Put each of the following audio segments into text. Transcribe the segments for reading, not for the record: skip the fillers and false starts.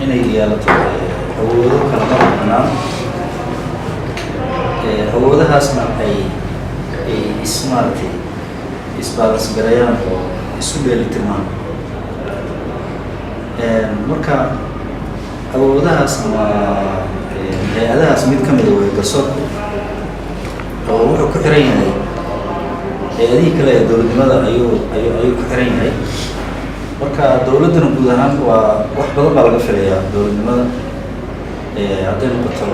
Inay yeelato awoodo kala madax bannaan, awoodahaasna ay is maaragtay isbalance gareeyaan oo isu dheelitirmaan. Marka awoodahaas ama hay-adahaas mid ka mida way garsoorku, oo wuxuu ku xiran yahay hay-adihii kale ee dowladnimada ayuu ku xiran yahay. Marka dowladdana guud ahaan waa wax badan baa laga filayaa dowladnimada, hadday noqoto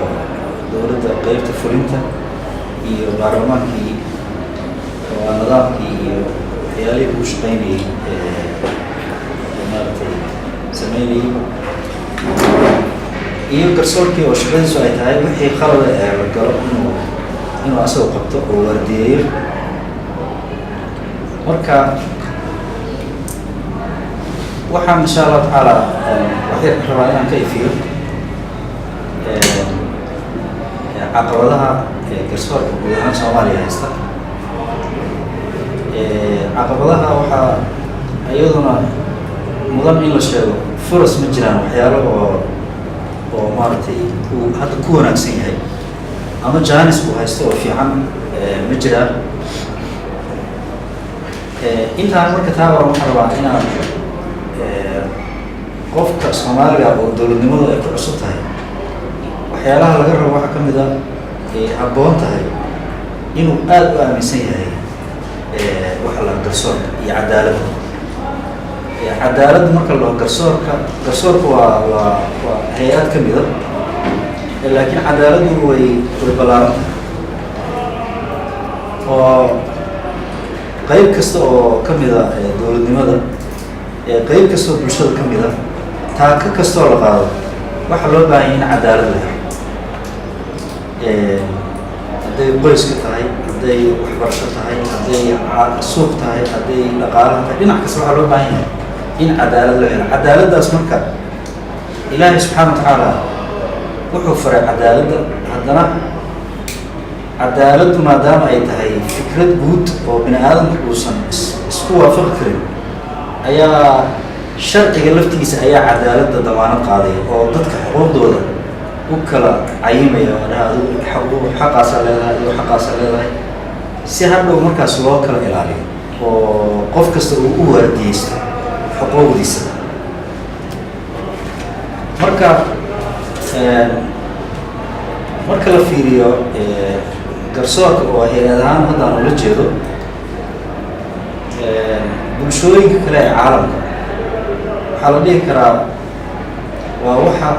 dowladda qeybta fulinta iyo baarlamaankii, waa nidaamkii iyo waxyaalihii uu shaqeynayey, maaragtay, sameynayey, iyo garsoorkii oo shaqadiisu ay tahay wixii khalada ee la galo inuu asagoo qabto oo waardiyeeyo. Marka waxaan insha Allahu tacaala wax yar rabaa inaan ka ifiyo caqabadaha garsoorka guud ahaan Soomaaliya haysta. Caqabadaha waxaa iyaduna mudan in la sheego furas ma jiraan waxyaalo oo maaragtay uu hadda ku wanaagsan yahay ama janis uu haysto oo fiican ma jiraan. Intaan marka taa oran, waxaan rabaa inaan qofka Soomaaliga oo dowladnimadu ay ku cusub tahay waxyaalaha laga rabo waxaa ka mid a ay habboon tahay inuu aada u aaminsan yahay waxa la garsoorka iyo cadaaladda. Cadaaladda marka la dhaho garsoorka, garsoorka waa hay-ad ka mida, laakiin cadaaladdu way ballaaran tahay oo qeyb kasta oo ka mida dowladnimada, qeyb kasta oo bulshada ka mida, taaka kastoo la qaado, waxaa loo baahan yahay in cadaalad la helo. Hadday qoyska tahay, hadday waxbarasho tahay, hadday suuq tahay, hadday dhaqaalaha tahay, dhinac kasta waxaa loo baahan yahay in cadaalad loo helo. Cadaaladdaas marka Ilaahay subxaana wa tacaala wuxuu faray cadaaladda. Haddana cadaaladdu maadaama ay tahay fikrad guud oo bini aadamku uusan isku waafaqi karin, ayaa sharciga laftiisa ayaa cadaaladda damaanad qaadaya oo dadka xuquuqdooda u kala cayimaya oo dhaha: "Adigu xaqu xaqaasaa leedahay, adigu xaqaasaa leedahay," si hadhow markaas loo kala ilaaliyo oo qof kasta uu u waardiyeysto xuquuqdiisa. Marka la fiiriyo garsoorka oo hay-ad ahaan hadda aan ula jeedo, bulshooyinka kale ee caalamka waxaa la dhihi karaa waa waxa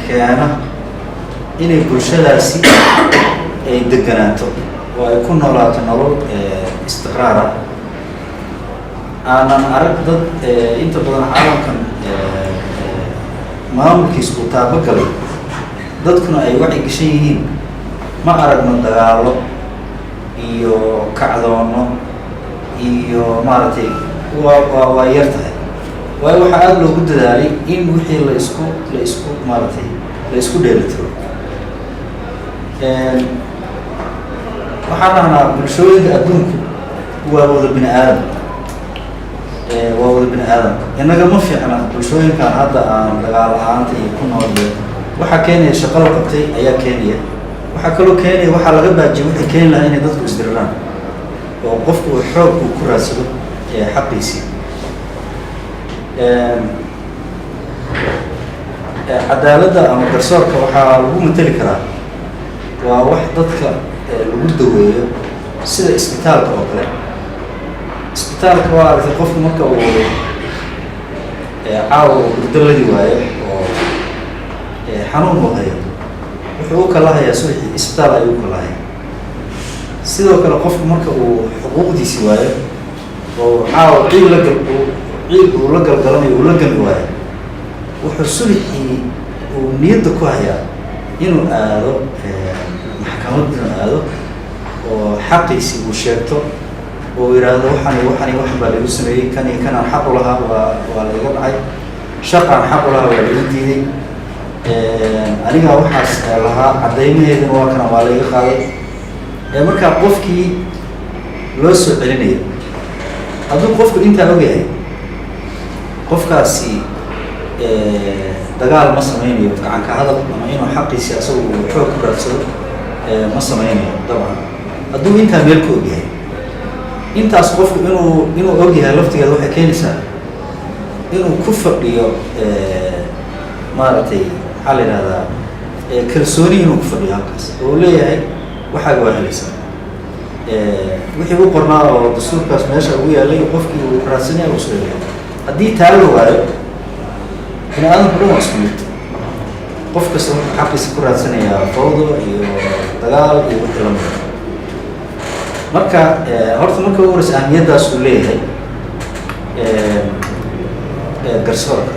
keena inay bulshadaasi ay deganaato oo ay ku noolaato nolol istiqraar ah. Aanan arag dad inta badan caalamkan maamulkiisa uu taabo galay, dadkuna ay wacyi gashan yihiin, ma aragno dagaalo iyo kacdoono iyo maaragtay, waa yar tahay, waayo waxaa aada loogu dadaalay in wixii la isku maaragtay la isku dheelitiro. Waxaan dhahnaa bulshooyinka adduunku waa wada bini aadam, waa wada bini aadam. Innaga ma fiicna bulshooyinkan hadda aan dagaal la-aanta iyo ku nool iyo waxaa keenaya shaqo la qabtay ayaa keenaya. Waxaa kaloo keenaya waxaa laga baajiyay wixii keeni lahaa inay dadku isdiriraan oo qofku uu xoog uu ku raadsado xaqiisii. Cadaaladda ama garsoorka waxaa lagu mateli karaa waa wax dadka lagu daweeyo, sida isbitaalka oo kale. Isbitaalka waa aragtay, qofku marka uu caawa uu hurdo ladi waayo oo xanuun uu hayo, wuxuu u kala hayaa subaxii isbitaal ayuu u kala hayaa. Sidoo kale qofku marka uu xuquuqdiisi waayo oo caawa ciil la gal ciil uu la galgalanayo uu la gami waayo, wuxuu subaxii uu niyadda ku hayaa inuu aado maxkamad, inuu aado oo xaqiisi uu sheegto oo yidhaahdo: "Waxani waxani waxan baa laigu sameeyey, kan iyo kanaan xaq u lahaa waa laiga dhacay, shaqaan xaq u lahaa waa laiga diiday, anigaa waxaas lahaa, caddaymaheedana waa kana, waa laiga qaaday." Markaa qofkii loo soo celinayo, hadduu qofku intaa ogyahay, qofkaasi Dagaal ma sameynayo, gacanka hadal ama inuu xaqiisi asagu uu xoog ku raadsado ma sameynayo. Dabcan, hadduu intaa meel ku ogyahay, intaas qofku inuu ogyahay laftigeeda waxay keenaysaa inuu ku fadhiyo, maaragtay, maxaa la yidhahdaa, kalsooni inuu ku fadhiyo halkaas oo uu leeyahay waxaaga waa helaysaa. Wixii u qornaa oo dastuurkaas meesha ugu yaalay, qofkii uu raadsanaya uu soo helaya. Haddii taa la waayo, bini aadamku dhan waa isku mid. Qof kasta wuxuu xaqiisa ku raadsanayaa fawdo iyo dagaal iyo wixii lamida. Marka horta marka ugu horeysa ahmiyaddaas uu leeyahay garsoorka.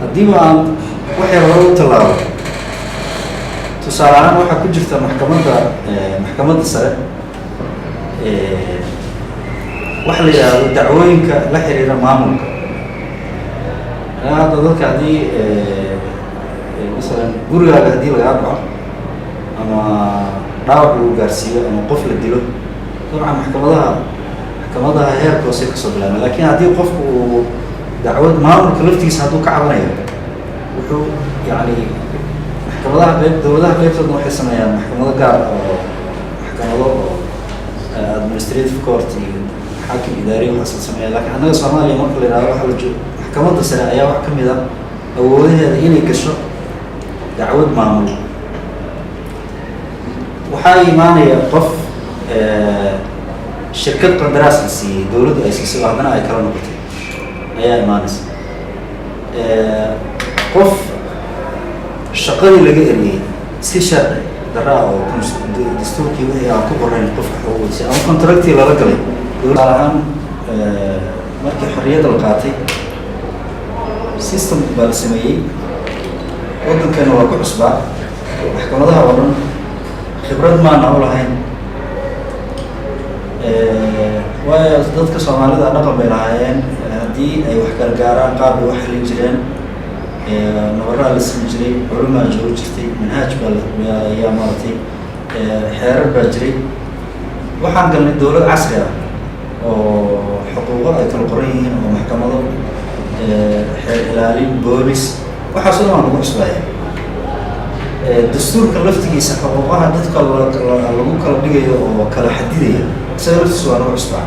Haddiiba aan wax yar hore u tallaabo, tusaale ahaan, waxaa ku jirta maxkamadda sare waxa la yidhaahdo dacwooyinka la xiriira maamulka. Hadda dadka haddii masalan gurigaaga haddii lagaa dhaco ama dhaawac lagu gaarsiiyo ama qof la dilo, dabcan maxkamadaha heerka hoose kasoo bilaabma. Lakin haddii qofku uu dacwad maamulka laftigiisa hadduu ka cabanayo, wuxuu yani maxkamadaha qeyb, dowladaha qeybtoodna waxay sameeyaan maxkamado gaar oo maxkamado oo administrative court iyo xaakim idaari waxaas la sameeya. Lakin annaga Soomaaliya marka la yihahdo, waxa la joog maxkamadda sare ayaa wax kamid a awoodaheeda inay gasho dacwad maamul. Waxaa imaanaya qof shirkad qandaraas la siiyey, dowladdu ay siisay oo haddana ay kala noqotay ayaa imaanaysa, qof shaqadii laga eriyey si sharci daraa oo dastuurkii wixii aan ku qorayn qofka xuquuqdiisa ama contractii lala galay. Tusaale ahaan, markii xorriyadda la qaatay, system baa la sameeyey. Waddankeena waa ku cusbaa maxkamadaha oo dhan, khibrad maana u lahayn, waayo dadka Soomaalida dhaqan bay lahaayeen. Haddii ay wax kala gaaraan, qaab bay wax xalin jireen, nabaraa la siin jiray, culumaa joogi jirtay, manhaaj baa ayaa, maaragtay, xeerar baa jiray. Waxaan galnay dowlad casri ah oo xuquuqo ay kala qoran yihiin oo maxkamado, xeer ilaalin, boolis, waxaas o dhan waa nagu cusbaaya. Dastuurka laftigiisa xuquuqaha dadka lagu kala dhigayo oo kala xadidaya, isaga laftiisa waa nagu cusbaa.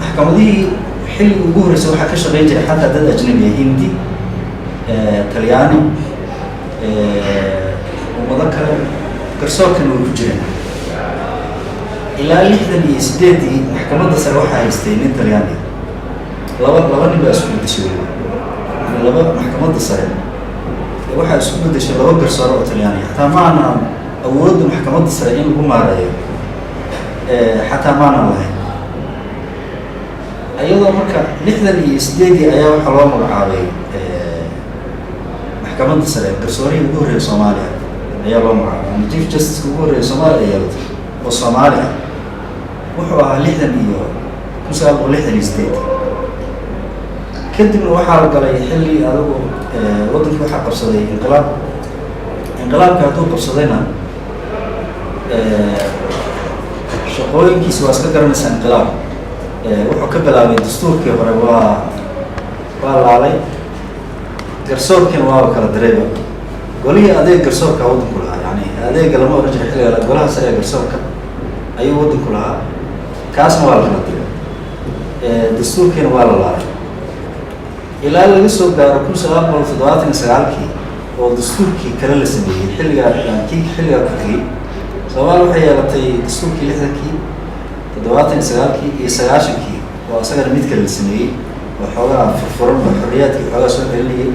Maxkamadihii xilligii ugu horreysay waxaa ka shaqeyn jiray xataa dad ajnabi ah, Hindi, Talyaani, ummado kale, garsoorkana way ku jireen. Ilaa 68-dii maxkamadda sare waxaa haystay nin Talyaani. Laba nin baa isku bedeshay weliba. Yani laba, maxkamadda sare waxaa isku bedeshay laba garsoore oo Talyaani. Xataa maanaan awoodda maxkamadda sare in lagu maareeyo xataa maanaan lahayn. Iyadoo marka 68-dii ayaa waxaa loo magacaabay maxkamadda sare garsoorihii ugu horreeyay Soomaaliya ayaa loo magacaabay, ama chief justice ugu horreeyay Soomaaliya ayaa yeelatay oo Soomaali ah. Wuxuu ahaa lixdan iyo 1968. Kadibna waxaa la galay xilli adigu waddankii waxaa qabsaday inqilaab. Inqilaabka hadduu qabsadayna, shaqooyinkiisa waa iska garanaysaa. Inqilaab wuxuu ka bilaabay dastuurkii hore waa laalay, garsoorkiina waaba kala dirayba. Golihii adeeg garsoorka waddanku lahaa, yani adeega lama oran jiray xilliga, golaha sare ee garsoorka ayuu waddanku lahaa, kaasna waa la kala diray, dastuurkiina waa la laalay. Ilaa laga soo gaaro 1979-kii oo dastuurkii kale la sameeyey, xilligaa kii xilligaa ku xigay. Soomaaliya waxay yeelatay dastuurkii 60-kii, 79-kii iyo 90-kii oo isagana mid kale la sameeyey oo xoogaa furfuran oo xorriyaadkii xoogaa soo celinayay,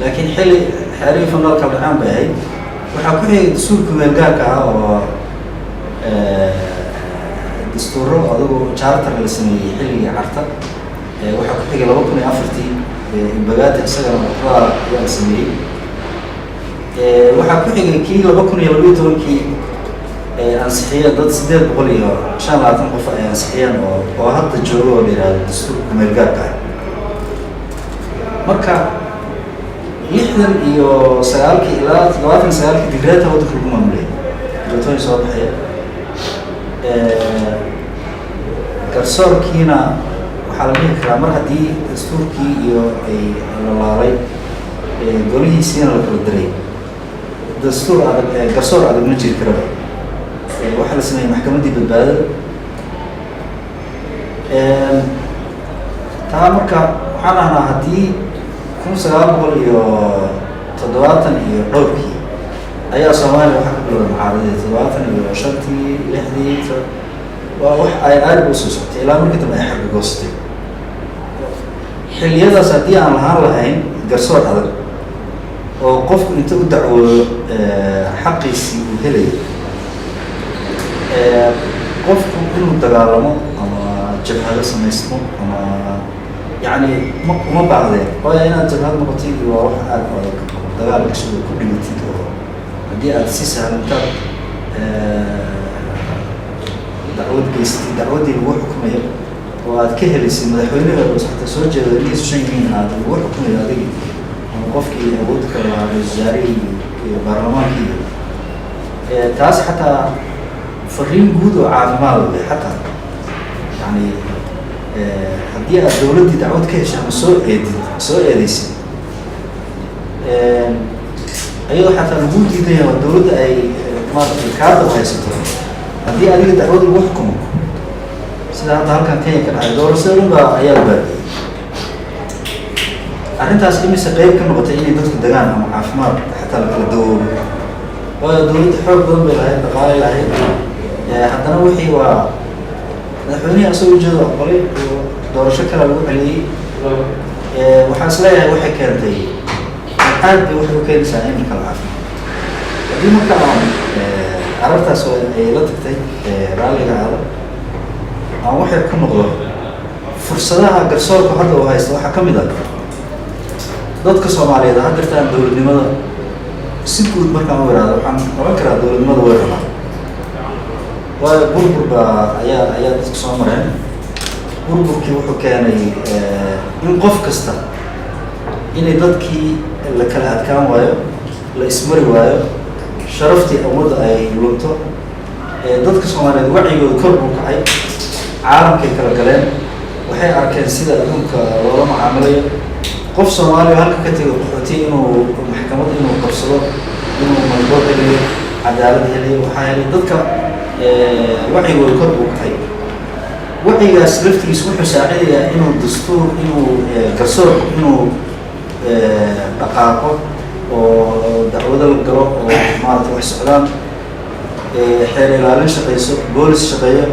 laakiin xilli xeerihii fandhaal kala dhacaan bay ahayd. Waxaa ku xigay dastuurkii meelgaarka ah oo dastuuro adigu charter la sameeyey xilligii Carta. Waxaa ku xigay 2004-tii Imbagati, isagana waxbaa ayaa la sameeyey. Waxaa ku xigay kii 2012-kii ansixiyeen dad 825 qof ay ansixiyeen oo hadda joogo oo la yihahdo dastuurka kumeelgaarka ah. Marka 69-kii ilaa 79-kii digreeta waddanka lagu maamulay, digreetooyin soo baxaya. Garsoorkiina waxaa Waxaa la dhihi karaa mar haddii dastuurkii iyo ay la laalay, golihiisiina la kala diray, dastuur adag, garsoor adag ma jiri karaba. Waxaa la sameeyey maxkamaddii badbaadada. Taa marka waxaan ahnaa haddii 1970 iyo dhowrkii ayaa Soomaaliya waxaa ka bilowday mucaaradii, 75-tii, 6-dii, waa wax ay aad u soo socotay ilaa markii dambe ay xargagoostay. Xilliyadaas haddii aan lahaan lahayn garsoor adag oo qofku inta u dacwoodo xaqiisii uu helayo, qofku inuu dagaalamo ama jabhado samaysmo ama yacni ma uma baahdeen. Waayo, inaad jabhad noqotid waa wax aada u adag oo dagaal gashid oo ku dhimatid, oo haddii aad si sahlan intaad dacwad geysatid, dacwaddii lagu xukumayo oo aad ka helaysid madaxweynaha oo xataa soo jeedo, indhihiisu shan yihiin, aad lagu xukumayo adigii ama qofkii awoodda kale lahaa, ra-iisul wasaarihii iyo baarlamaankii iyo taas, xataa fariin guud oo caafimaad leh, xataa yani haddii aad dawladdii dacwad ka heshay ama soo eedid, soo eedeysid, iyadoo xataa lagu diidaya oo dawladda ay maaragtay kaa daba haysato, haddii adiga dacwad lagu xukumo, sida hadda halkan Kenya ka dhacay, doorashada dhan baa ayaa la baabiyey. Arrintaas imise qeyb ka noqotay inay dadku degaan ama caafimaad xataa la kala dawoobo? Waayo, dawladda xoog badan bay lahayd, dhaqaalay lahayd, haddana wixii waa madaxweynihii asagoo ujeedo aqbalay oo doorasho kale lagu celiyey. Waxaan is leeyahay waxay keentay, aad bay waxay u keenaysaa in la kala caafimaad. Haddii marka aan arartaas oo ay la tagtay raalliga aada aan waxay ku noqdo, fursadaha garsoorka hadda uu haysta waxaa ka mid ah dadka Soomaaliyeed haddeertaan dowladnimada si guud markaan u iraado, waxaan oran karaa dowladnimada way rabaan. Waayo, burbur baa ayaa dadku soo mareen. Burburkii wuxuu keenay in qof kasta inay dadkii la kala adkaan waayo, la ismari waayo, sharaftii ummadda ay lunto. Dadka Soomaaliyeed wacyigooda kor buu kacay, caalamkay kala galeen, waxay arkeen sida adduunka loola macaamilayo. Qof Soomaaliya halka ka tego qaxooti inuu maxkamad inuu qabsado, inuu magdhoo helayo, cadaalad helayo, waxaa helay dadka wacyigooda kor buu kacay. Wacyigaas laftigiis wuxuu saacidayaa inuu dastuur, inuu garsoorku inuu dhaqaaqo oo dacwado la galo oo maarata wax socdaan, xeer ilaalin shaqeyso, boolis shaqeeyo.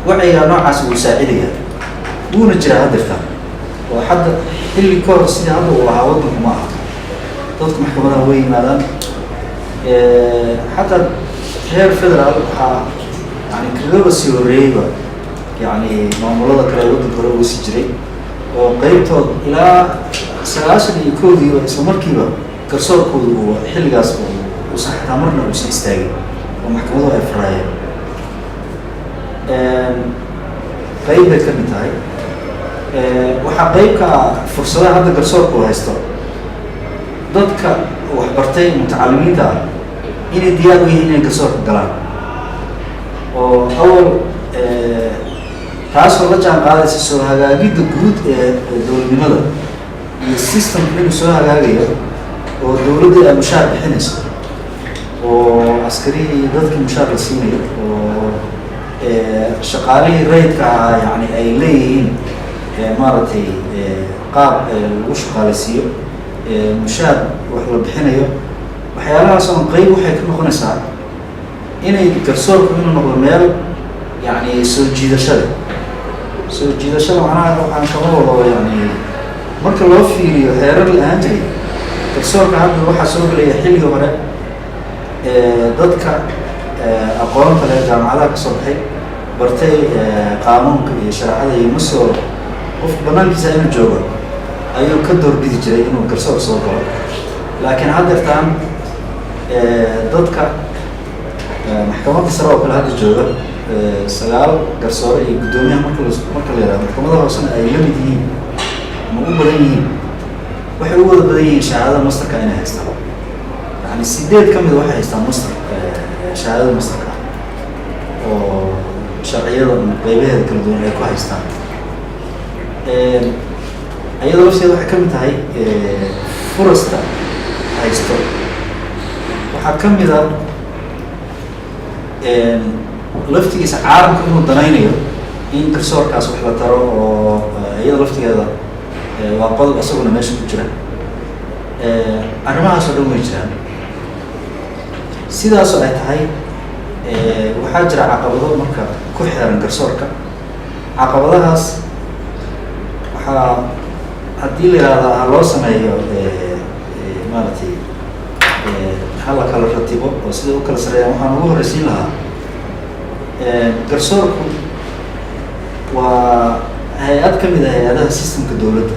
Wacyigaa noocaas wuu saacidayaa, wuuna jiraa haddeerta oo hadda xilli ka hor sidii hadda uu ahaa waddanku ma aha. Dadku maxkamadaha way yimaadaan. Xataa heer federaal waxaa yani kagaba sii horreeyeyba yani maamulada kale ee waddanka hore uga sii jiray oo qeybtood ilaa 91-diiba isla markiiba garsoorkooda uu xilligaasba uusan xataa marna uusan istaagin oo maxkamaduhu ay faraayeen. Qeyb bay ka mid tahay. Waxaa qeyb ka ah fursadaha hadda garsoorku haysto dadka waxbartay, mutacalimiinta ah, inay diyaar u yihiin inay garsoorka galaan oo awal taasoo la jaan qaadaysa soo hagaagidda guud ee dowladnimada iyo systemku inuu soo hagaagayo oo dowladdii ay mushaar bixinayso oo askarihii dadkii mushaar la siinayo oo shaqaalihii rayidka ahaa yani ay leeyihiin maaragtay qaab lagu shaqaalaysiiyo, mushaar wax la bixinayo. Waxyaalahaas oon qeyb waxay ka noqonaysaa inay garsoorku inuu noqdo meel yani soo jiidashada. Soo jiidashada macnaha waxaan kama wado yani marka loo fiiriyo heerar la ahaan jiray, garsoorka hadda waxaa soo gelaya xilligii hore dadka aqoonta leh, jaamacadaha kasoo baxay, bartay qaanuunka iyo shareecada iyo masoo qofka banaankiisa inuu joogo ayuu ka doorbidi jiray inuu garsoor soo galo. Laakiin haddeertaan dadka maxkamadda sare oo kale hadda jooga, sagaal garsoore iyo guddoomiyaha, marka la yihahdo maxkamadaha hoosena ay la mid yihiin ama u badan yihiin, waxay u wada badan yihiin shahaadada masterka inay haystaan. Yani sideed ka mida waxay haystaan master, shahaadada masterka oo sharciyada qeybaheeda kala duwan ay ku haystaan. Iyadoo lafteeda waxay ka mid tahay furasta haysto. Waxaa ka mid a laftigiisa caalamka inuu danaynayo in garsoorkaas wax la taro, oo iyada laftigeeda waa qodob isaguna meesha ku jira. Arrimahaas oo dhan way jiraan. Sidaasoo ay tahay, waxaa jira caqabado marka ku xeeran garsoorka. Caqabadahaas waxaa haddii la yihahda ha loo sameeyo, maaragtay, ha la kala ratibo oo sida u kala sareeyaan, waxaan ugu horreysiin lahaa garsoorku waa hay-ad ka mid ah hay-adaha systemka dowladda.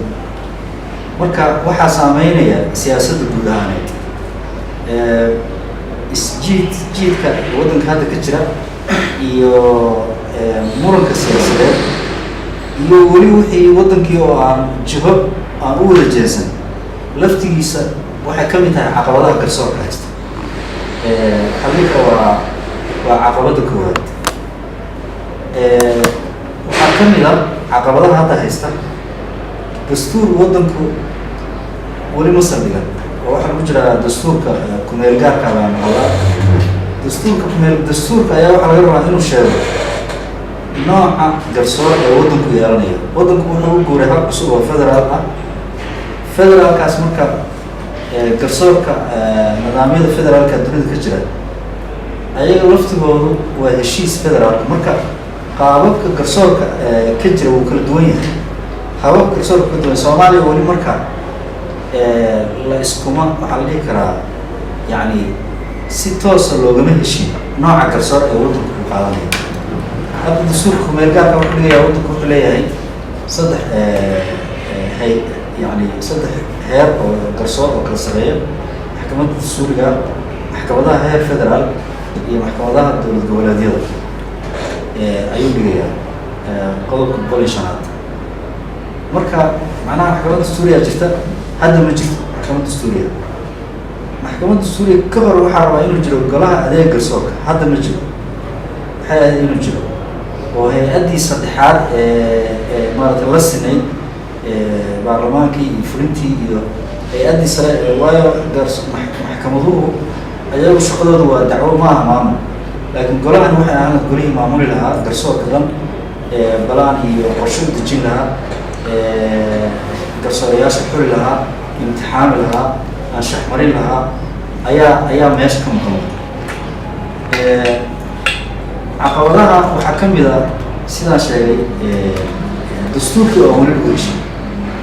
Marka waxaa saameynaya siyaasadda guud ahaaneed, isjiid jiidka waddanka hadda ka jira iyo muranka siyaasadeed iyo weli wixii waddankii oo aan jiho aan u wada jeesan laftigiisa waxay ka mid tahay caqabadaha garsoorka haysta. Xallinka waa caqabadda koowaad. Waxaa ka mid a caqabadaha hadda haysta dastuur waddanku weli ma saldhigan, oo waxaa lagu jiraa dastuurka kumeel gaarka baa maqlaa. Dastuurka kumeel dastuurka ayaa waxaa laga rabaa inuu sheego nooca garsoor ee waddanku yeelanayo. Waddanku wuxuu u guuray hab cusub oo federaal ah. Federaalkaas marka garsoorka, nidaamyada federaalka dunida ka jira ayaga laftigoodu waa heshiis federaalka. Marka qaababka garsoorka ka jira wuu kala duwan yahay, hababka garsoorka kala duwan. Soomaaliya weli marka la iskuma, waxaa la dhihi karaa, yacni si toosa loogama heshin nooca garsoor ee waddanku uu qaadanayo. Hadda dastuurka kumeel gaarka wuxuu dhigayaa waddanku wuxuu leeyahay saddex hay, yacni saddex heer oo garsoor oo kala sareeya: maxkamadda dastuuriga, maxkamadaha heer federaal iyo maxkamadaha dowlad goboleedyada ayuu dhigayaa qodobka 105aad. Marka macnaha maxkamadda dastuuriyaa jirta, hadda ma jirto maxkamad dastuuriya. Maxkamadda dastuuriya ka hor waxaa rabaa inuu jiro golaha adeeg garsoorka, hadda ma jiro. Waxay ahayd inuu jiro oo hay-addii saddexaad ee maaragtay la sinayd baarlamaankii iyo fulintii iyo hay-addii sare, waayo maxkamaduhu ayagu shaqadooda waa dacwo, maaha maamul. Laakiin golahan waxay ahaan golihii maamuli lahaa garsoorka dhan, balaan iyo qorshe u dejin lahaa, garsoorayaasha xuri lahaa, imtixaami lahaa, anshax marin lahaa, ayaa meesha ka maqan. Caqabadaha waxaa ka mid a, sidaan sheegay, dastuurkii oo weli lagu heshiy.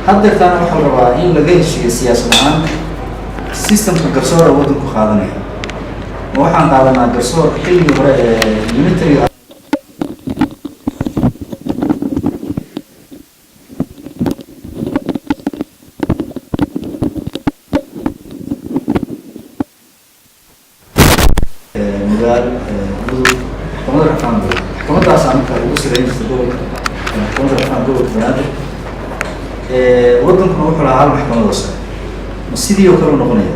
Haddeertaana waxaa la rabaa in laga heshiiyo siyaasad ahaan systemka garsoora waddanku qaadanaya. Ma waxaan qaadanaa garsoor xilligii hore ee unitary Mugaal, Mudug, maxkamadda rafaan gobolka, maxkamadaasaa marka ugu sareyn jirta gobolka, maxkamadda rafaan gobolka Banaadir. Waddankuna wuxuu lahaa hal maxkamad oo sare. Ma sidii oo kale u noqonaya,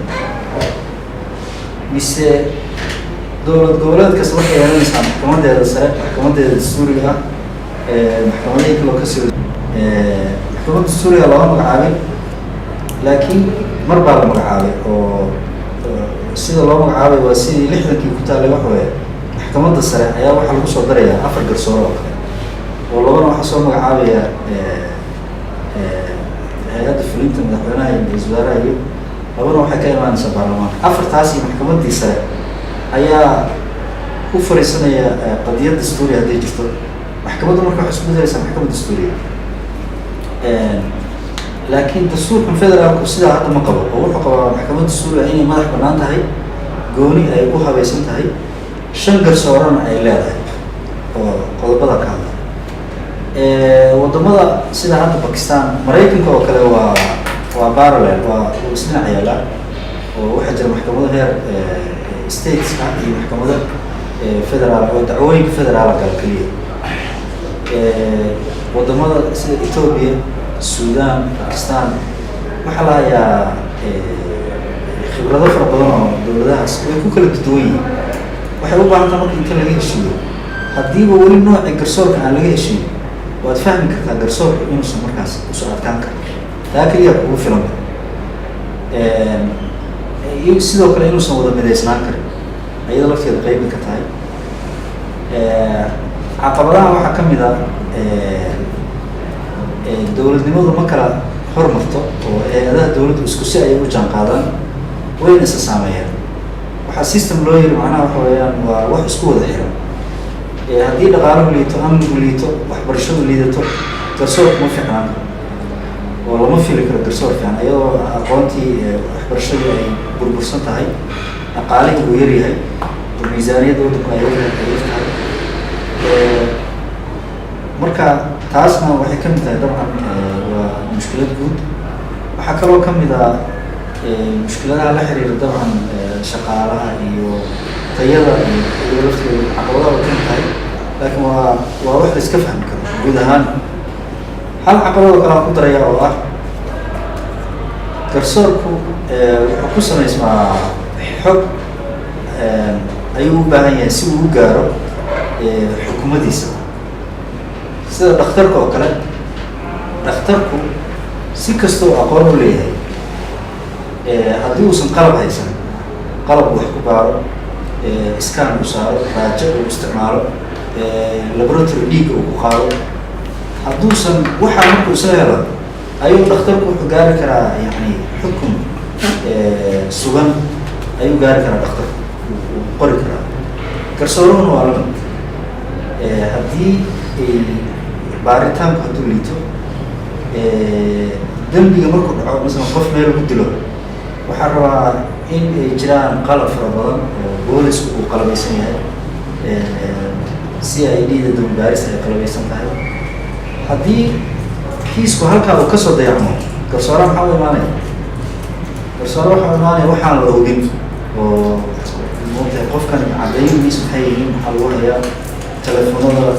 mise dowlad goboleed kasta waxay yeelanaysaa maxkamadeeda sare, maxkamadeeda dastuuriga ah, maxkamadihii kaloo kasii? Maxkamadda dastuuriga looma magacaabin, laakiin mar baa la magacaabay, oo sida loo magacaabay waa sidii 60kii ku taalay. Waxa weeye maxkamadda sare ayaa waxaa lagu soo darayaa afar garsoore oo kale, oo labana waxaa soo magacaabaya hay-adda fulinta, madaxweynaha iyo ra-iisul wasaaraha, iyo labana waxay ka imaanaysaa baarlamaanka. Afartaas iyo maxkamaddii sare ayaa u fariisanaya qadiyad dastuuriya hadday jirto. Maxkamaddu marka waxay isku bedelaysaa maxkamad dastuuriya. Laakiin dastuurkan federaalku sidaa hadda ma qabo, oo wuxuu qabaa maxkamadda dastuuriga inay madax bannaan tahay, gooni ay u habaysan tahay, shan garsoorana ay leedahay oo qodobada ka hadla. Wadamada sida hadda Bakistan, Maraykanka oo kale waa parallel, waa uu isdhinac yaala, oo waxaa jira maxkamado heer states ah iyo maxkamado federaal oo dacwooyinka federaala gala keliya. Wadamada sida Ethiopia, Sudan, Bakistan waxaa la hayaa khibrado fara badan oo dowladahaas way ku kala duwan yihiin. Waxay u baahan taha marka inta laga heshiiyo, haddiiba weli noocii garsoorka aan laga heshiin. Waad fahmi kartaa garsoorku inuusan markaas usoo adkaan karin. Taa keliya kugu filan. Iyo sidoo kale inuusan wada midaysnaan karin, ayada lafteeda qeyb ka tahay caqabadaha. Waxaa ka mid a, dowladnimadu ma kala hormarto oo hay-adaha dowladdu isku si ayay u jaan qaadaan, wayna isa saameeyaan. Waxaa system loo yiri macnaha waxa weeyaan waa wax isku wada xiran. Haddii dhaqaaluhu liito, amnigu liito, waxbarashadu liidato, garsoorku ma fiicnaan karo oo lama fili karo garsoor fiican, iyadoo aqoontii, waxbarashadii ay burbursan tahay, dhaqaalihii uu yaryahay oo miisaaniyadda waddanku ay yar tahay. Marka taasna waxay ka mid tahay, dabcan, waa mushkilad guud. Waxaa kaloo ka mid ah mushkiladaha la xiriira, dabcan, shaqaalaha iyo tayada iyo lafteedu caqabadaha way ka mid tahay, laakiin waa wax la iska fahmi karo guud ahaan. Hal caqabadoo kale aan ku daraya oo ah, garsoorku wuxuu ku samaysmaa xog ayuu u baahan yahay si uu u gaaro xukumadiisa. Sida dhakhtarka oo kale, dhakhtarku si kasta uu aqoon u leeyahay, haddii uusan qalab haysan, qalab uu wax ku baaro, scan uu saaro, raajo uu isticmaalo, laboratory dhiigga uu ku qaado, hadduusan waxaa markuu isla helo ayuu dhakhtarku wuxuu gaari karaa, yani, xukun sugan ayuu gaari karaa, dhakhtarku uu qori karaa. Garsooruhuna waa la mid. Haddii ay baaritaanku hadduu liito, dembiga markuu dhaco, masalan qof meel lagu dilo, waxaa rabaa in ay jiraan qalab fara badan oo boolisku uu qalabaysan yahay, CID da dambi baaris ay qalabaysan tahay. Haddii kiisku halkaa uu kasoo dayacmo, garsoore maxaa u imaanaya? Garsoore waxaa u imaanaya waxaan la hubin oo moogtahay qofkan cadaymihiis maxay yihiin, maxaa lagu hayaa, telefoonada,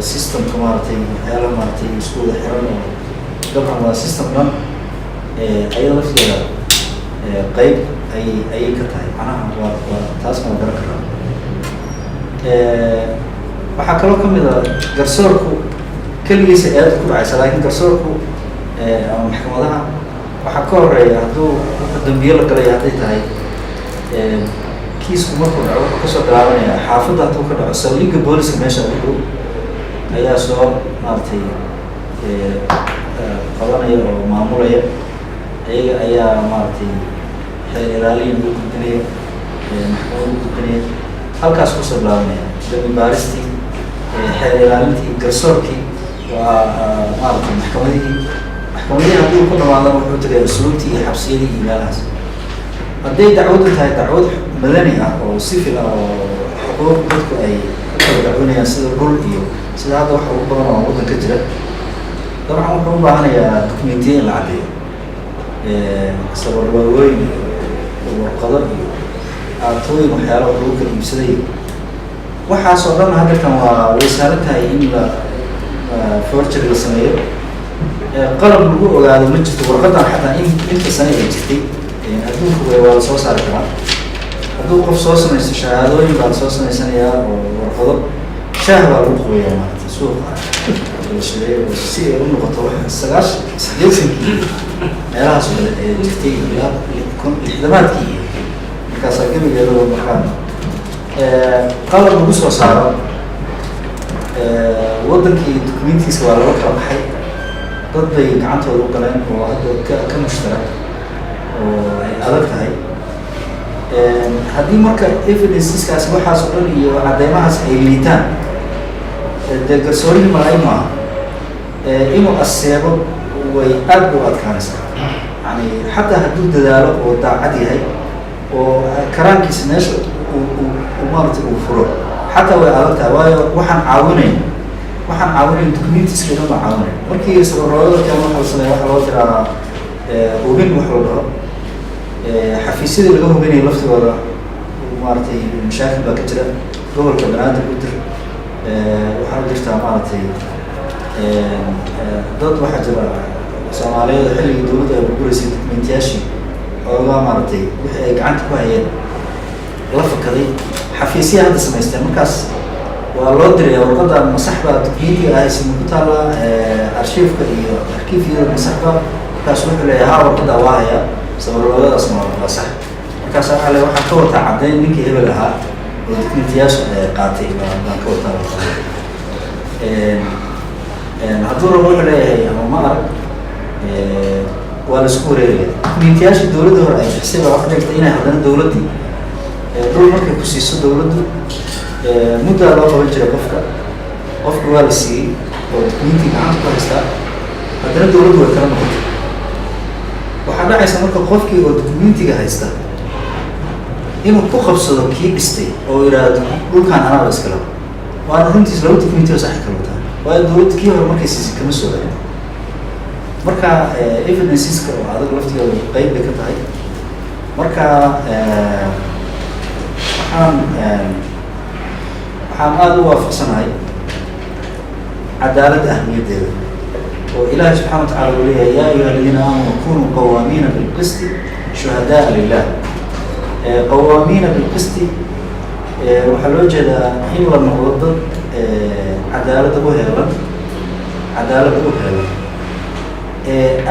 systemka, maaragtay, waxyaalaha, maaragtay, isku wada xiran oo dabcan waa system dhan. Ayada lafteeda qeyb ayay ka tahay. Macnaha waa taasna waa garan karaa. Waxaa kaloo kamid a, garsoorku keligiisa eeda ku dhacaysa, laakiin garsoorku ama maxkamadaha waxaa ka horeeya, hadduu wuxuu dambiye la galaya hadday tahay, kiisku markuu dhaco wuxuu kasoo bilaabanaya xaafadda. Hadduu ka dhaco, saldhigga booliska meesha ugu dhow ayaa soo, maaragtay, qabanaya oo maamulaya. Iyaga ayaa, maaragtay, xeer ilaaliyin u gudbinaya, maxkamad u gudbinaya. Halkaas kusoo bilaabanaya dambi baaristii, xeer ilaalintii, garsoorkii, waa, maaragtay, maxkamadihii. Maxkamadihii haddii uu ku dhamaadana, wuxuu tagaya usluubtii iyo xabsiyadii iyo meelahaas. Hadday dacwaddu tahay dacwad madani ah oo civil ah oo xuquuq dadku ay ku kala dacwanayaan, sida dhul iyo sida hadda waxa ugu badan oo waddanka jira, dabcan wuxuu u baahanayaa documentiya in la caddeeyo, sabarwaawooyin iyo warqado iyo aatooyin, waxyaala wax lagu kala iibsaday. Waxaas oo dhan haddeertan waa way sahlan tahay in la forgery la sameeyo. Qalab lagu ogaado ma jirto warqadan xataa in inta sane ay jirtay adduunka waa la soo saari karaa. Hadduu qof soo samaysto, shahaadooyin baa lasoo samaysanayaa oo warqado shaah baa lagu qubayaa, maarata, suuqa la shideeyo oo si ay u noqoto wax 89-kii meelahaas oo kale ee jirtay, ilaa 60-aadkii iyo markaasaa gebigeedaba. Markaa qalab lagu soo saaro, waddankii documentiisa waa lala kala baxay, dad bay gacantooda u galeen oo hadda ka mushtara oo ay adag tahay. Haddii marka evidenceskaasi, waxaas oo dhan iyo cadeymahaas ay liitaan, dee garsoorihii malay maaha inuu aseebo, way aad bay u adkaanaysaa. Yani xataa hadduu dadaalo oo daacad yahay oo karaankiisa meesha uu, maaragtay, uu furo, xataa way adag tahay, waayo waxaan caawinayn documentiska dhan baa caawinayn. Markii sabarroodada keeno, waxa la sameeya waxa loo diraa hubin wax la dhaho. Xafiisyadii laga hubinaya laftigooda, maaragtay, mashaakil baa ka jira. Gobolka Banaadir u dir, waxaa u jirtaa, maaragtay, dad waxaa jira Soomaaliyeed oo xilligii dowladda ay burburaysay documentiyaashii xoogaa, maaragtay, wixii ay gacanta ku hayeen la fakaday, xafiisyaha hadda samaysteen markaas. Waa loo diraya warqadda, ma sax baa dukumentiga ahaysi, ma ku taalla arshiifka iyo arkiifyada, ma sax baa? Markaas wuxuu leeyahay, "Ha, warqadda waa hayaa, sabarloogadaasna waa sax." Markaas waxaa le waxaan ka wataa caddayn ninkii hebel ahaa oo dukumentiyaasha qaatay baan ka wataa warqadda. Hadduu rabo wuxuu leeyahay ama ma arag, waa la isku wareeraya. Dukumentiyaashii dowladda hore ay bixisay baa waxa dhigtay inay haddana dowladdii dhul markay ku siiso dowladdu, muddaa loo qaban jiray qofka. Qofka waa la siiyey oo dukumenti gacanta ku haystaa, haddana dowladdu way kala noqotay. Waxaa dhacaysa marka qofkii oo dukumentiga haysta inuu ku qabsado kii dhistay oo yidhaahdo, "Dhulkaan anaaba iskala." Waana runtiis, laba dukumenti oo saxi kala wataa, waayo dowladda kii hore markay siisay kama soo celin. Marka evidenceska oo adag laftigooda qeyb bay ka tahay. Marka waxaan aada u waafaqsanahay cadaaladda ahmiyaddeeda, oo Ilaahay subxana wa tacala uu leeyahay, "يا أيها الذين آمنوا كونوا قوامين بالقسط شهداء لله." قوامين بالقسط waxaa loo jeedaa in la noqdo dad cadaaladda u heelan, cadaaladda u heelan,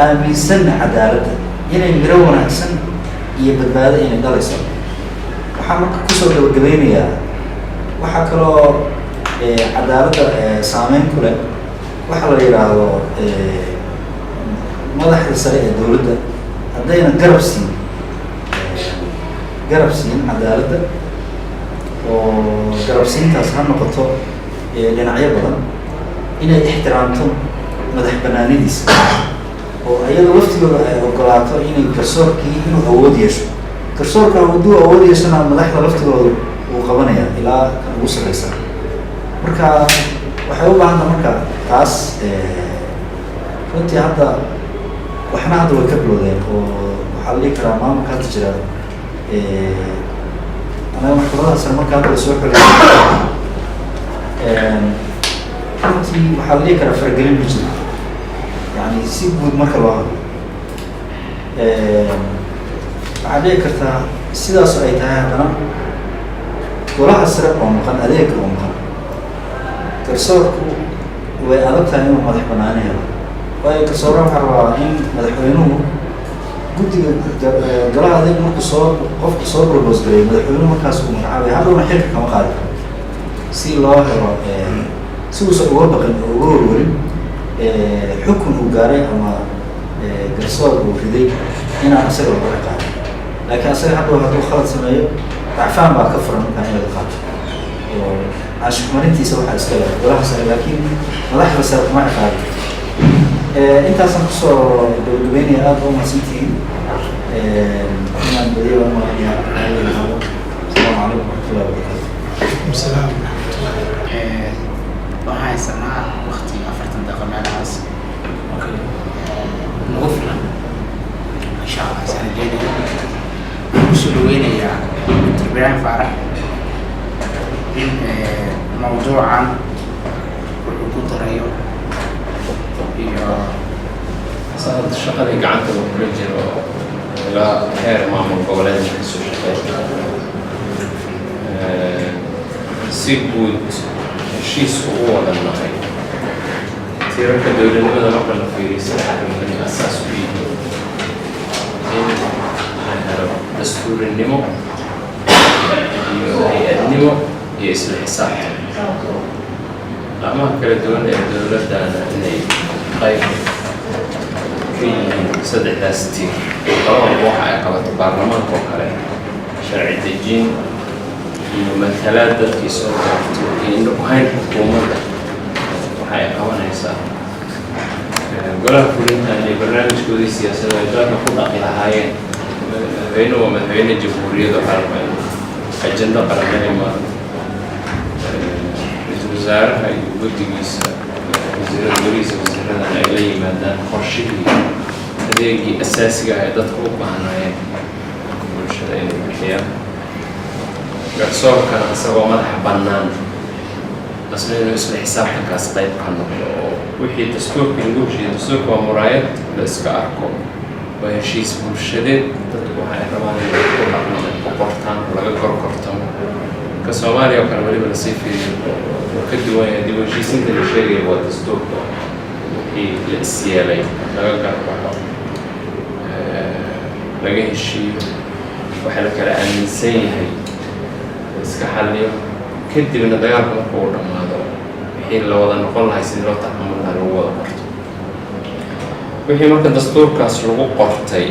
aaminsanna cadaaladda inay miro wanaagsan iyo badbaado inay dhalayso. Waxaan marka kusoo gabagabeynayaa, waxaa kaloo cadaaladda saameyn ku leh waxa la yidhaahdo madaxda sare ee dowladda haddayna garab siin cadaaladda, oo garabsiintaas ha noqoto dhinacyo badan, inay ixtiraamto madax banaanidiisa, oo iyada laftigooda ay ogolaato inay garsoorkii inuu awood yeesho. Garsoorka hadduu awood yeeshana, madaxda laftigooda uu qabanaya ilaa kan ugu sarreysa. Marka waxay u baahanta marka taas runtii hadda waxna hadda way ka bilowdeen, oo waxaa la dhihi karaa maamulka hadda jira, anaga maxkamadaha sare marka hadda lasoo xulay, runtii waxaa la dhihi karaa faragelin ma jiro, yani si guud marka loo hadlo. Waxaa dhici kartaa sidaas ay tahay, haddana golaha sare oo maqan, adeega oo maqan, garsoorku way adag tahay inuu madax banaani helo, waayo garsoore waxaa rabaa in madaxweynuhu guddiga golaha adeeg markuu soo qofku soo propose gareeyo, madaxweynuhu markaas uu magacaabay, hadhowna xilka kama qaadi karo, si loo helo si uusan uga baqin oo uga warwarin xukun uu gaaray ama garsoor uu riday inaan isaga lagu ciqaabin. Laakiin asaga hadhow hadduu khalad sameeyo, racfaan baa ka furan markaa in laga qaato, oo anshax marintiisa waxaa iska leh golaha sare, laakiin madaxda sare kuma ciqaabi karto. Intaasaan kusoo gabagabeynaya. Aada u mahadsantihiin. Inaan badiya baan umalaynaya. Asalaamu calaykum waraxmatullahi wabarakaatu. Salaam waraxmatullahi. Waxaan haysanaa waqti 40 daqiiqo meelahaas nagu filan, insha Allah. Saan rajeynayo, waxaan kusoo dhaweynayaa Dr. Ibrahim Faarax in mawduucan wuxuu ku darayo iyo Sanad shaqadii gacanta uu kula jiro ilaa heer maamul goboleedka kasoo shaqeeya, si guud heshiis ugu wada nahay tiirarka dowladnimada marka la fiiriyo, saddex arrimood inay asaas u yihiin: in la helo dastuurinimo iyo hay-adnimo iyo isla xisaabtan. Laamaha kala duwan ee dowladdana inay qayb ka yihiin saddexdaas tiir. Labadaba waxa ay qabato baarlamaanka oo kale, sharci dejin iyo matalaad dadkii soo doorto iyo indho ku hayn xukuumadda, waxa ay qabanaysaa golaha fulinta inay barnaamijkoodii siyaasadda ay dalka ku dhaqi lahaayeen. Madaxweyne waa madaxweyne jamhuuriyadda qaran, ajando qaran la imaado, ra-iisul wasaaraha iyo guddigiisa wasiirada, golihiisa wasiiradan ay la yimaadaan qorshihii adeegii asaasiga ah ee dadka u baahnaayeen bulshada inay bixiyaan. Garsoorkana isagoo madaxa bannaan asna inuu isla xisaabtankaas qayb ka noqdo, oo wixii dastuurkii lagu heshiiyey. Dastuurka waa muraayad la iska arko, waa heshiis bulshadeed. Dadku waxay rabaan inay ku dhaqmaan, ku qortaan, laga gorgortamo. Marka Soomaaliya oo kale weliba lasii fiiriyo, wuu ka duwan yahay. Dib u heshiisiinta la sheegaya waa dastuurka wixii la isyeelay laga garbaxo, laga heshiiyo, waxa la kala aaminsan yahay la iska xalliyo, kadibna dagaalka marka uu dhammaado wixii la wada noqon lahay, sidii loo taxamul lahaa, lagu wada qorto. Wixii marka dastuurkaas lagu qortay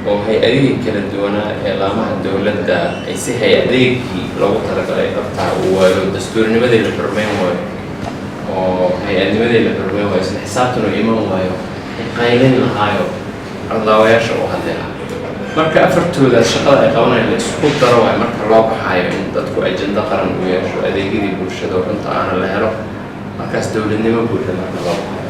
oo hay-adihii kala duwanaa ee laamaha dowladda ay si hay-adeegii loogu talagalay dhabtaa uu waayo, dastuurnimadii la xurmeyn waayo oo hay-adnimadii la xurmeyn waayo, isla xisaabtan uu iman waayo, qaylin lahaayo codlaawayaasha u hadli lahaa. Marka afartoodaas shaqada ay qabanayaan la isku daro waayo marka loo baxaayo in dadku ajendo qaran u yeesho, adeegyadii bulshada oo runta aana la helo, markaas dowladnimo buuxda marka loo baxayo.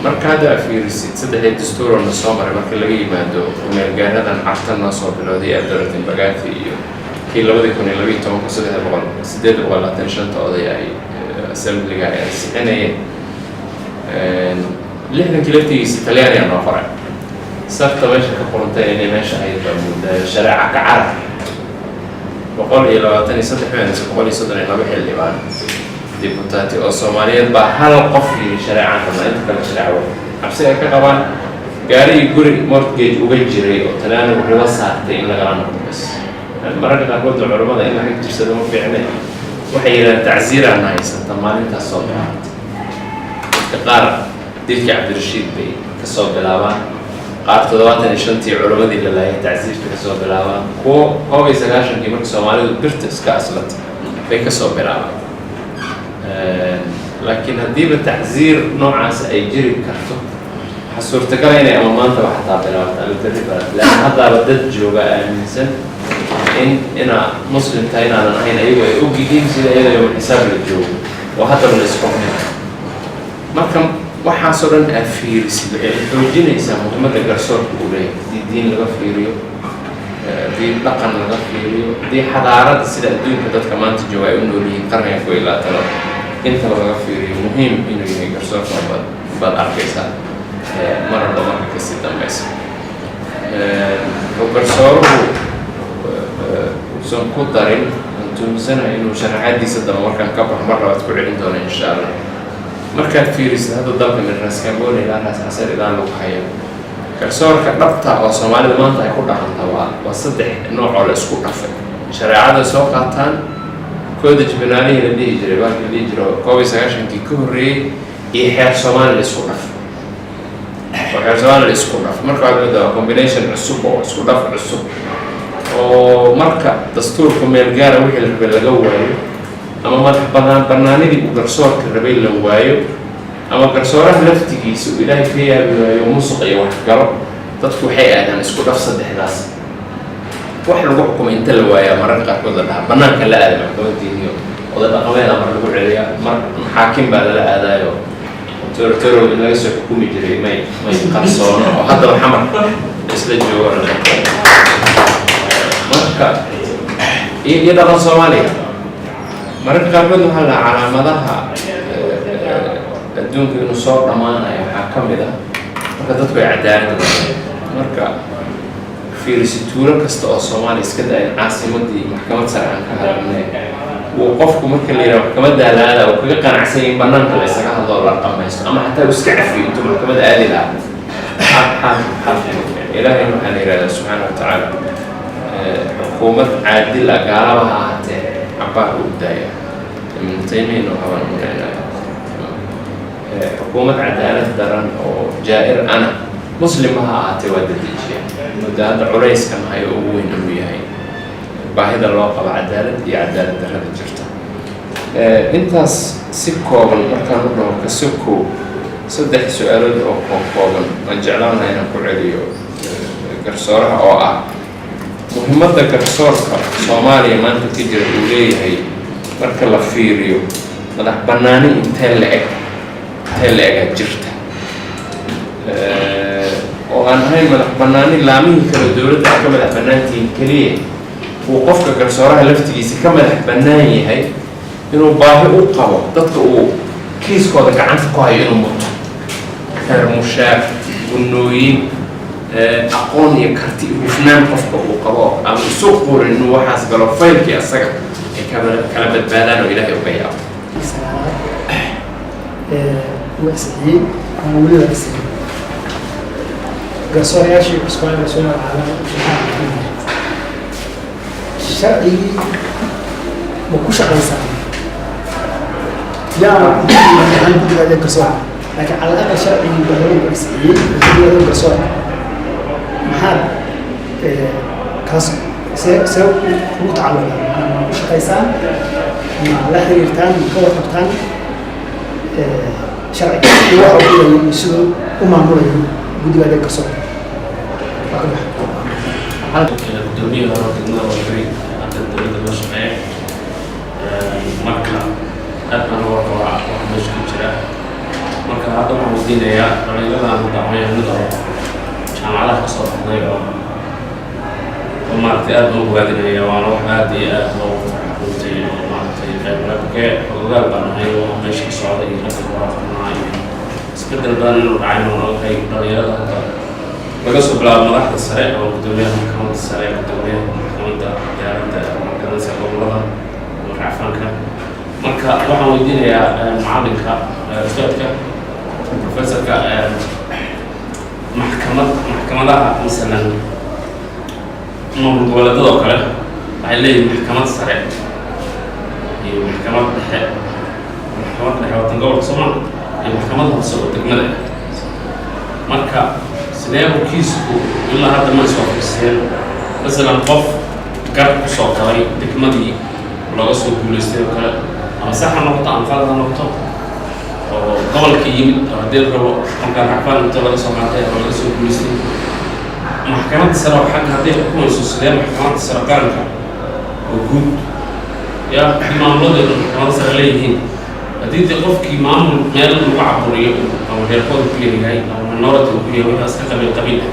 Marka hadda aa fiirisid saddexdii dastuuroo na soo maray, marka laga yimaado kumeelgaaradan carta noo soo bilowday ee Eldoret, Mbagathi iyo kii 2012-ka, 325 oday ay assemblyga ay ansixinayeen, 60-kii laftigiisa Talyaaniga noo qoray. Sarta meesha ka qorantay inay meesha ahayd baa moodaa shareeca ka carab. 123 mise 132 xildhibaan deputati oo Soomaaliyeed baa hal qof yiri shareecaan rabnaa, inta kale shareeca wa cabsi ay ka qabaan gaarigii guri mortgage uga jiray oo Talyaanigu ribo saartay in lagala noqdo. Bas mararka qaarkood culamada in laga jirsado ma fiicne, waxay yidhahdeen tacsiiraana haysata. Maalintaas soo bilaabatay. Dadka qaar dilkii Cabdirashiid bay kasoo bilaabaan, qaar 75-tii culamadii la laayay tacsiirta kasoo bilaabaan, kuwo 91-kii marka Soomaalidu birta iska aslatay bay kasoo bilaabaan. Laakiin haddiiba tacsiir noocaas ay jiri karto, waxaa suurtagala inay ama maantaba xataa bilaabato ama berri baa leanna haddaaba dad jooga aaminsan in inaa Muslim tahay inaadan ahayn ayagu ay og yihiin, sida iyada yowm xisaab la joogo oo haddaba la isxukmin. Marka waxaasoo dhan aa fiirisid, waxay xoojinaysaa muhiimadda garsoorka uu leeyahay. Haddii diin laga fiiriyo, haddii dhaqan laga fiiriyo, haddii xadaaradda sida adduunka dadka maanta jooga ay u nool yihiin qarniga 21-aad intaba laga fiiriyo, muhiim inuu yahay garsoorka baad arkaysaa mar walba marka kasii dambaysa. Wuxuu garsooruhu uusan ku darin, aan tuunsanahay inuu sharaxaadiisa damba markaan ka baxo mar labaad ku celin doono, insha Allah. Markaad fiirisid hadda dalka min Raas Kambooni ilaa Raas Casar ilaa lagu hayo, garsoorka dhabta oo Soomaalida maanta ay ku dhaqanta waa saddex nooc oo la isku dhafay. Shareecada soo qaataan, codice penalihii la dhihi jiray, baalkii la dhihi jiro 91-kii ka horreeyey, iyo xeer Soomaali la isku dhafay, oo xeer Soomaali la isku dhafay. Marka waxaad moodaa waa combination cusub oo isku dhaf cusub oo marka dastuurka meel gaara wixii la rabay laga waayo, ama madax banaanidii uu garsoorka rabay la waayo, ama garsooraha laftigiisa uu Ilaahay ka yaabi waayo, musuq iyo wax galo, dadku waxay aadaan isku dhaf saddexdaas. Wax lagu xukumay inta la waayaa mararka qaarkood la dhahaa banaanka la aada maxkamadiiniyo oda dhaqameeda, mar lagu celiyaa, mar xaakim baa lala aadaayo torotoro in laga soo xukumi jiray may qarsoono oo haddaba Xamar isla joogo. Marka iyo dhaqan Soomaaliga mararka qaarkood waxaa la dhahaa calaamadaha adduunka inuu soo dhammaanayo waxaa ka mid ah marka dadku ay cadaalad waayeen. Marka fiirisi tuulo kasta oo Soomaaliya, iska daa in caasimadii maxkamad sare aan ka hadalnay, uu qofku marka la yidhaha maxkamaddaa la aada uu kaga qanacsan yahay in banaanka la isaga hadlo oo la dhamaysto, ama xataa uu iska cafiyo intuu maxkamad aadi lahaa. Xaal xaal xaal Ilaahayna waxaa la yidhahdaa subxaana wa tacaala xukuumad caadil ah gaalaba ha ahaatee cabaar uu daaya. Ibnu Taymiya inuu haban umaleynaya. Xukuumad cadaalad daran oo jaa'ir ana Muslima ha ahaatee waa dedejiya. Muddo hadda culayskan hayo ugu weyn inuu yahay baahida loo qabo cadaalad iyo cadaalad darrada jirta. Intaas si kooban markaan u dhaho, kasokow saddex su-aalood oo kooban aan jeclaan lahaa inaan ku celiyo garsooraha, oo ah muhiimadda garsoorka Soomaaliya maanta ka jira uu leeyahay marka la fiiriyo madax bannaani intee la eg, intee la egaa jirta, oo aan ahayn madax bannaani laamihii kale dowladda ay ka madax bannaantihiin keliya, uu qofka garsooraha laftigiisa ka madax bannaan yahay inuu baahi u qabo dadka uu kiiskooda gacanta ku hayo inuu muto xeer, mushaar, gunnooyin. Aqoon iyo karti iyo hufnaan qofka uu qabo ama isu qurin inuu waxaas galo, faylkii asaga ay kala badbaadaan oo Ilaahay uga yaabo. Sagaalaad uu ansixiyey ama weli la ansixiyey garsoorayaashii cusbaa ee soo magacaabay sharcigii ma ku shaqaysaa? Yaana ahaan guddiga adeeg garsoorka, laakiin cala aqal sharcigii baarlamaanku ansixiyey guddiga adeeg garsoorka maxaad kaas see ugu tacalluqdaa? Ma ku shaqaysaan? Ma la xiriirtaan? Ma ka warqabtaan sharciga iyo waxa uu yahay iyo siduu u maamulayo guddiga adeeg garsoorka? Waa ka baxa. Gudoomiyaha hore degmada Waaberi, hadda dowladda loo shaqeeya. Marka aad baan uga warqabaa waxa meesha ku jira. Marka hadda waxaan weydiinayaa dhalinyaradan hadda aqoonyahanada oo jaamacadaha ka soo baxday oo maaragtay aad baan u bogaadinaya, waana wax aad iyo aad loogu farxa runtii. Oo maaragtay qayb ogaal baan ahay waxa meesha ka socda iyo ragga waraaqnaa iyo isbeddel badan inuu dhacay. Noon ogay dhalinyarada hadda laga soo bilaabo madaxda sare oo gudoomiyaha maxkamadda sare, gudoomiyaha maxkamadda diyaaradda, maxkamadda gobolada ama racfaanka. Marka waxaan weydiinayaa macalinka, ustaadka, professorka, maxkamadaha masalan maamul goboleedada oo kale waxay leeyihin maxkamad sare iyo maxkamad dhexe, maxkamad dhexe watan gobolka Soomaa iyo maxkamad hoose oo degmada ah. Marka sidee buu kiisku ilaa hadda ma iswaafaqseen? Masalan qof gar kusoo galay degmadii looga soo guulaystay oo kale, ama sax ha noqoto ama qalad ha noqoto, oo gobolka yimid oo haddii la rabo markaa racfaan inta laga soo qaatay oo laga soo guulaystay, maxkamadda sare oo xagga hadday xukumayso, sidee maxkamadda sare qaranka oo guud ya haddii maamuladeedu maxkamadda sare leeyihiin, haddii dee qofkii maamul meel lagu caburiyo ama reerkooda ku leeyahay ama minority uu ku yahay, waxaas ka qabiil qabiil ah,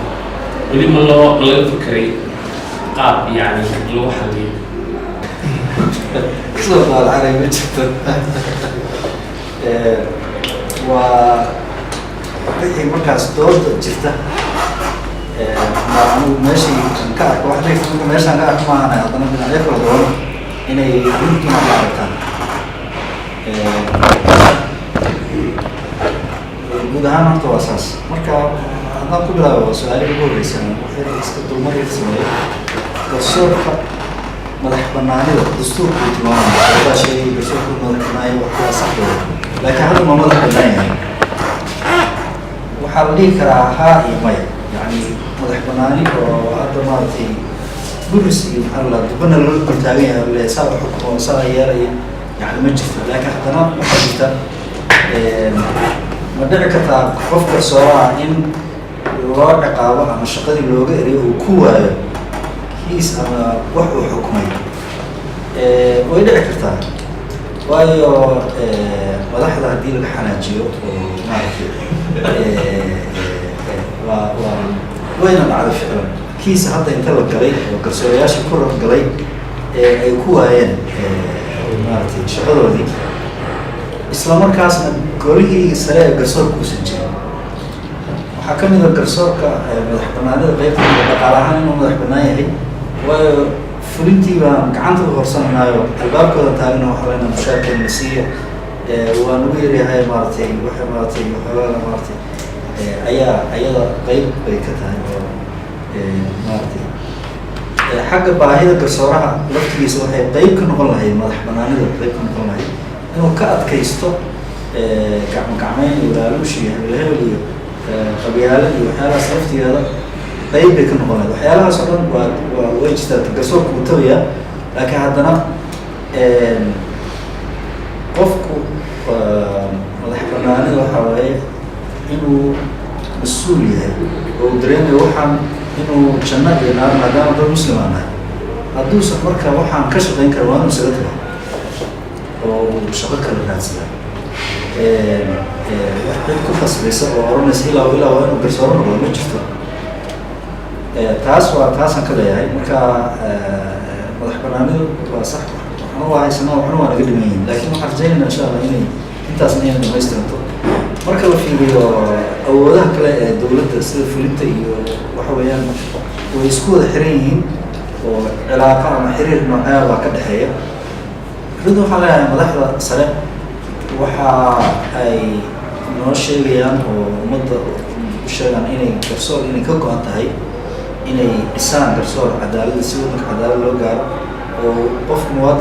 weli ma laga fikiray qaab yacni lagu xaliyo? Kasoo qaadcanay ma jirto. Waa wixii markaas dooda jirta ma anigu meeshii aan ka arko wax dhigta marka meeshaan ka arko maahana, haddana dhinacyo kala duwan inay runtuna ka aragtaan. Guud ahaan horta waa saas. Marka haddaan ku bilaabo su-aalihii ugu horreysay, waxay iska dulmar yar sameeyey garsoorka madax banaanida dastuurku uu tilmaamaya. Sababtaa sheegay garsoorku madax banaanya wax waa sax weeye, laakiin hadda ma madax banaan yahay? Waxaa la dhihi karaa haa iyo maya. Yacni madax banaani oo hadda maaragtay buris iyo maxaa la dubana lala dul taagan yahay le saa u xukumo, saa yeelaya, yani ma jirto. Laakiin haddana waxaa jirta, ma dhici kartaa qof garsooraha in loo ciqaabo ama shaqadii looga eriyo uu ku waayo kiis ama wax uu xukumay? Way dhici kartaa, waayo madaxda haddii laga xanaajiyo oo maaragtay waa wayna dhacday ficlan kiisa hadda inta la galay oo garsoorayaashii ku galay ay ku waayeen maaragtay shaqadoodii, isla markaasna golihii sare ee garsoorka uusan jirin. Waxaa ka mid a garsoorka madax banaanida qeybta dhaqaale ahaan inuu madax banaan yahay, waayo fulintii baan gacanta u horsananaayo, albaabkooda taagna, waxaa leenahay mushaarkeena siiya, waa nagu yaryahay, maaragtay waxa maaragtay waxoogaa maaragtay ayaa ayada qeyb bay ka tahay oo maaragtay xagga baahida garsooraha laftigiisa waxay qeyb ka noqon lahayd, madax banaanida qeyb ka noqon lahayd inuu ka adkaysto gacmo gacmeyn iyo laaluush iyo hebel hebel iyo qabyaalo iyo waxyaalahaas laftigeeda qeyb bay ka noqon lahayd. Waxyaalahaas oo dhan waa way jirtaa, garsoorku wuu tabayaa, laakiin haddana qofku madax banaanida waxaa waaye inuu mas-uul yahay oo uu dareemayo waxaan inuu janno iyo naar, maadaama dad muslim aan nahay. Hadduusan marka waxaan ka shaqayn kara, waa inuu isaga taga oo uu shaqo kala raadsadaa. Wax cid ku khasbaysa oo oranaysa ilaa ilaa waa inuu garsooro noqdo ma jirto. Taas waa taasaan ka leeyahay. Marka madax banaanidu waa sax, waxna waa haysanaa, waxna waa naga dhiman yihin, laakiin waxaan rajaynayna insha Allah inay intaasna inay dhamaystiranto. Marka la fiiriyo awoodaha kale ee dowladda, sida fulinta iyo waxa weeyaan, way isku wada xiran yihiin oo cilaaqa ama xiriir noocyaa baa ka dhexeeya. Runtii waxaan leeyahay, madaxda sare waxa ay noo sheegayaan oo ummadda u sheegaan inay garsoor, inay ka go-an tahay inay dhisaan garsoor cadaaladda, si waddanka cadaalad loo gaaro oo qofka muwaadinka